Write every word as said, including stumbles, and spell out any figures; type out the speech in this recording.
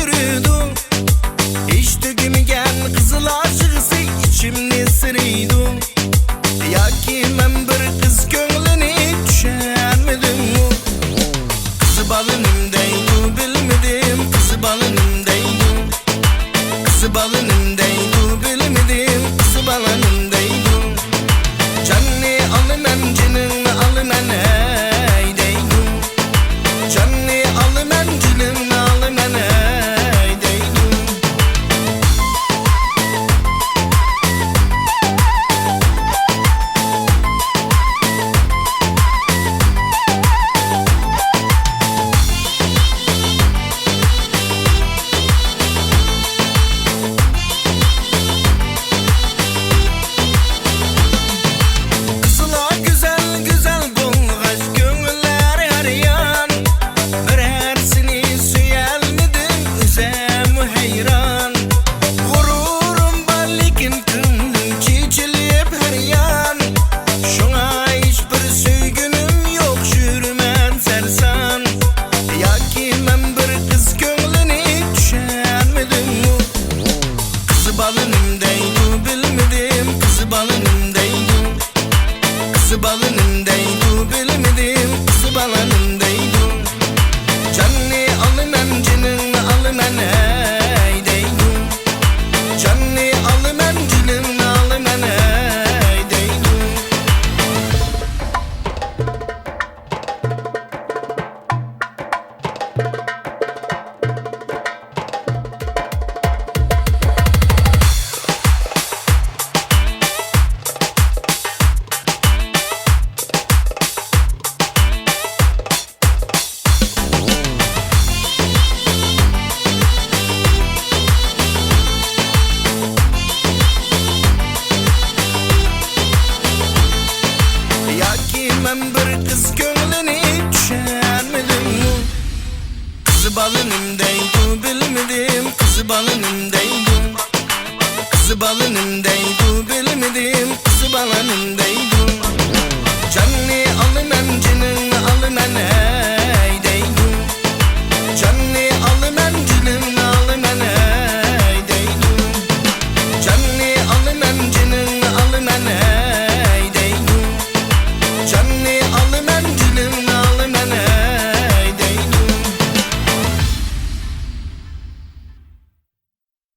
يۈرىدۇ. ھېچ تۈگىمىگەن قىزىل ئاشىغىسى ئىچىمنى سىرىيدۇ. ياكى مەن بىر قىز كۆڭلىنى چۈشەنمىدىممۇ؟ قىز بالىنىم دەيدۇ، بىلمىدىم، قىز بالىنىم دەيدۇ. قىز بالىنىم دەيدۇ، بىلمىدىم، قىز بالىنىم دەيدۇ. جاننى ئالىمەن، جېنىڭنى ئالىمەن، ھەي دەيدۇ. جاننى ئالىمەن، جېنىڭنى ئالىمەن، ھەي دەيدۇ. قىزلار گۈزەل، گۈزەل بولغاچ كۆڭۈللەر ھەر يان. بىرەرسىنى سۆيەلمىدىم، ئۆزەممۇ ھەيران. غۇرۇرۇم بار، لېكىن كۆڭلۈم چېچىلىپ ھەر يان. شۇڭا ھېچبىر سۆيگۈنۈم يوق، يۈرىمەن سەرسان. ياكى مەن بىر قىز كۆڭلىنى چۈشەنمىدىممۇ؟ قىز بالىنىم دەيدۇ، بىلمىدىم، قىز بالىنىم دەيدۇ. قىز بالىنىم دەيدۇ، بىلمىدىم، قىز بالىنىم دەيدۇ. جاننى ئالىمەن، جېنىڭنى ئالىمەن، ھەي دەيدۇ. جاننى ئالىمەن، جېنىڭنى ئالىمەن، ھەي دەيدۇ. ياكى مەن بىر قىز كۆڭلىنى چۈشەنمىدىممۇ؟ قىز بالىنىم دەيدۇ، بىلمىدىم، قىز بالىنىم دەيدۇ. قىز بالىنىم دەيدۇ، بىلمىدىم، قىز بالىنىم